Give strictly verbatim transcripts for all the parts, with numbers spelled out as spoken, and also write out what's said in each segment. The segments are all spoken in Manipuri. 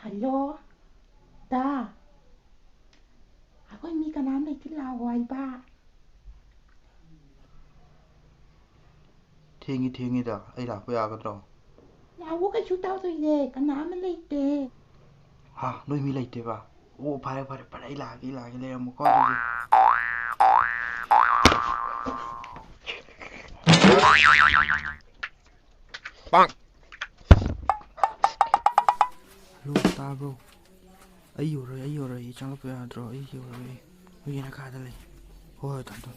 ꯍꯜꯂꯣ, ꯗꯥ꯫ ꯑꯩꯈꯣꯏ ꯃꯤ ꯀꯅꯥꯝ ꯂꯩꯇꯦ, ꯂꯥꯛꯑꯣ ꯍꯥꯏꯕ꯫ ꯊꯦꯡꯉꯤ, ꯊꯦꯡꯉꯤꯗ꯫ ꯑꯩ ꯂꯥꯛꯄ ꯌꯥꯒꯗ꯭ꯔꯣ? ꯂꯥꯛꯑꯣ, ꯀꯩꯁꯨ ꯇꯧꯔꯣꯏꯌꯦ, ꯀꯅꯥꯝ ꯂꯩꯇꯦ꯫ ꯍꯥ? ꯅꯣꯏ ꯃꯤ ꯂꯩꯇꯦꯕ? ꯑꯣ, ꯐꯔꯦ, ꯐꯔꯦ, ꯐꯔꯦ, ꯑꯩ ꯂꯥꯛꯑꯒꯦ, ꯑꯩ ꯂꯥꯛꯑꯒꯦ, ꯂꯩꯔꯝꯃꯨꯀꯣ ꯑꯗꯨꯗꯤ꯫ ꯍꯜꯂꯣ, ꯇꯥꯕ꯭ꯔꯣ? ꯑꯩ ꯌꯧꯔꯣꯏ, ꯑꯩ ꯌꯧꯔꯣꯏ, ꯑꯩ ꯆꯪꯂꯛꯄ ꯌꯥꯗ꯭ꯔꯣ? ꯑꯩ ꯌꯧꯔꯣꯏ, ꯍꯨꯏ ꯃꯈꯥꯗ ꯂꯩ꯫ ꯍꯣꯏ, ꯍꯣꯏ, ꯇꯥꯟꯊꯣꯛ꯫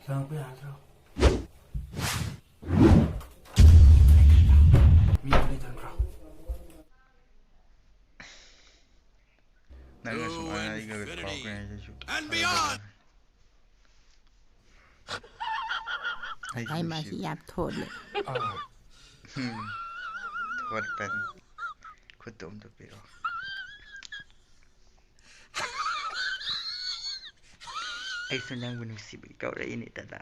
ꯆꯪꯉꯛꯄ ꯌꯥꯗ꯭ꯔꯣ? ꯃꯤ ꯑꯃ ꯂꯩꯇꯕ꯭ꯔꯣ? ꯅꯪꯅ ꯁꯨꯃꯥꯏꯅ ꯑꯩꯒ ꯀꯥꯎꯈ꯭ꯔꯦ ꯍꯥꯏꯁꯤꯁꯨ ꯊꯥꯖꯗꯦ꯫ ꯑꯩꯁꯨ ꯃꯥꯏ ꯃꯥꯁꯤ ꯅꯨꯡꯁꯤꯕ꯫ ꯌꯥꯝ ꯊꯣꯠꯂꯦ꯫ ꯎꯝ, ꯊꯣꯠꯄꯅꯤ꯫ ꯈꯨꯠꯇꯣ ꯑꯝꯇ ꯄꯤꯔꯛꯑꯣ꯫ ꯑꯩꯁꯨ ꯅꯪꯕꯨ ꯅꯨꯡꯁꯤꯕꯒꯤ ꯀꯧꯔꯛꯏꯅꯦ, ꯗꯗꯥ꯫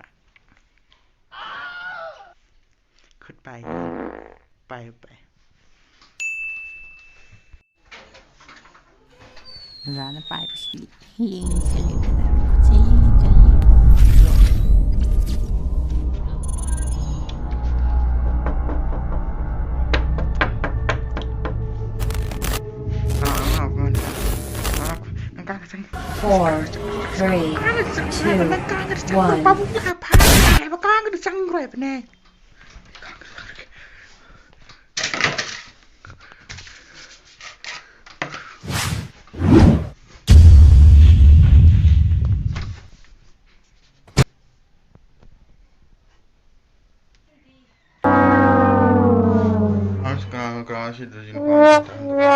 ꯈꯨꯠ ꯄꯥꯏ꯫ ꯄꯥꯏꯌꯨ, ꯄꯥꯏꯌꯨ꯫ ꯗꯗꯥꯅ ꯄꯥꯏꯕꯁꯤꯗꯤ ꯌꯦꯡꯁꯦ꯫ ꯆꯦ ꯌꯦꯡꯁꯦ꯫ Four, three, two, one. ꯑꯁ, ꯀꯅꯥꯅꯣ, ꯀꯅꯥꯅꯣ ꯁꯤꯗ ꯁꯤ ꯅꯨꯄꯥ ꯑꯃ ꯇꯥꯟꯊꯣꯛꯑꯒ?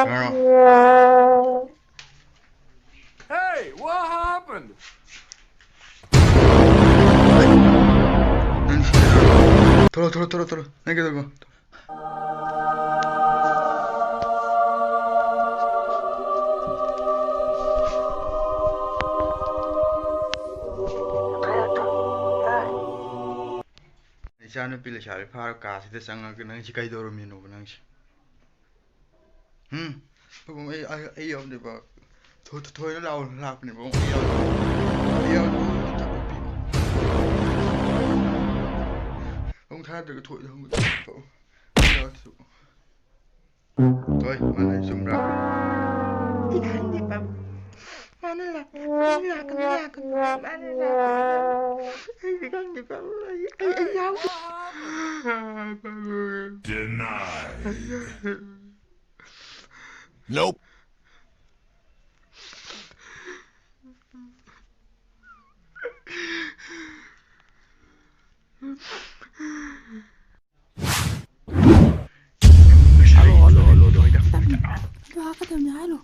ꯀꯅꯥꯅꯣ? Hey, what happened? ꯅꯪ ꯁꯤꯗ ꯊꯣꯛꯂꯛꯑꯣ, ꯊꯣꯛꯂꯛꯑꯣ, ꯊꯣꯛꯂꯛꯑꯣ, ꯊꯣꯛꯂꯛꯑꯣ꯫ ꯅꯪ ꯀꯩꯗꯧꯕ? ꯏꯆꯥꯅꯨꯄꯤ ꯂꯩꯁꯥꯕꯤ ꯐꯥꯔ ꯀꯥꯁꯤꯗ ꯆꯪꯉꯒ ꯅꯪꯁꯤ ꯀꯩꯗꯧꯔꯝꯃꯤꯅꯣꯕ ꯅꯪꯁꯤ? ꯎꯝ? ꯄꯥꯕꯨꯡ, ꯑꯩ, ꯑꯩ, ꯑꯩ ꯌꯥꯎꯗꯦꯕ꯫ ꯊꯣ-, ꯊꯣ-, ꯊꯣꯏꯅ ꯂꯥꯎ ꯂꯥꯛꯄꯅꯦ ꯄꯥꯕꯨꯡ꯫ ꯑꯩ ꯌꯥꯎꯗꯦ꯫ ꯑꯩ ꯌꯥꯎꯗꯦ꯫ ꯄꯥꯕꯨꯡ, ꯊꯥꯗ꯭ꯔꯒ ꯊꯣꯏꯗ ꯍꯪꯕ ꯄꯥꯕꯨꯡ꯫ ꯑꯩ ꯌꯥꯎꯗꯦ ꯄꯥꯕꯨꯡ꯫ ꯊꯣꯏ, ꯃꯥꯅ ꯍꯥꯏ ꯆꯨꯝꯕ꯭ꯔꯥ? ꯑꯩ ꯈꯪꯗꯦ ꯄꯥꯕꯨꯡ꯫ ꯃꯥꯅ ꯂꯥꯛ-, ꯃꯥꯅ ꯂꯥꯛꯀꯅꯨ, ꯂꯥꯛꯀꯅꯨ, ꯃꯥꯅ ꯂꯥꯛꯀꯅꯨ꯫ ꯑꯩꯗꯤ ꯈꯪꯗꯦ ꯄꯥꯕꯨꯡ꯫ ꯑꯩ, ꯑꯩ, ꯑꯩ ꯌꯥꯎꯗꯦ꯫ Denied. Nope. Hello, hello, hello, hello. ꯑꯗꯨ ꯍꯥꯞꯀꯗꯕꯅꯤ ꯍꯥꯏꯔꯣ꯫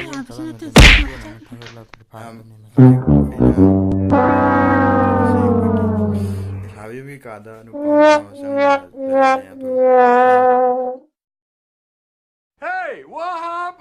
ꯌꯥꯕꯁꯨ ꯅꯠꯇꯦ꯫ ꯂꯩꯁꯥꯕꯤꯒꯤ ꯀꯥꯗ ꯅꯨꯄꯥ ꯑꯃ ꯆꯪꯉꯒ ꯂꯩꯔꯝꯃꯦ ꯑꯗꯣ꯫ Hey, what happened?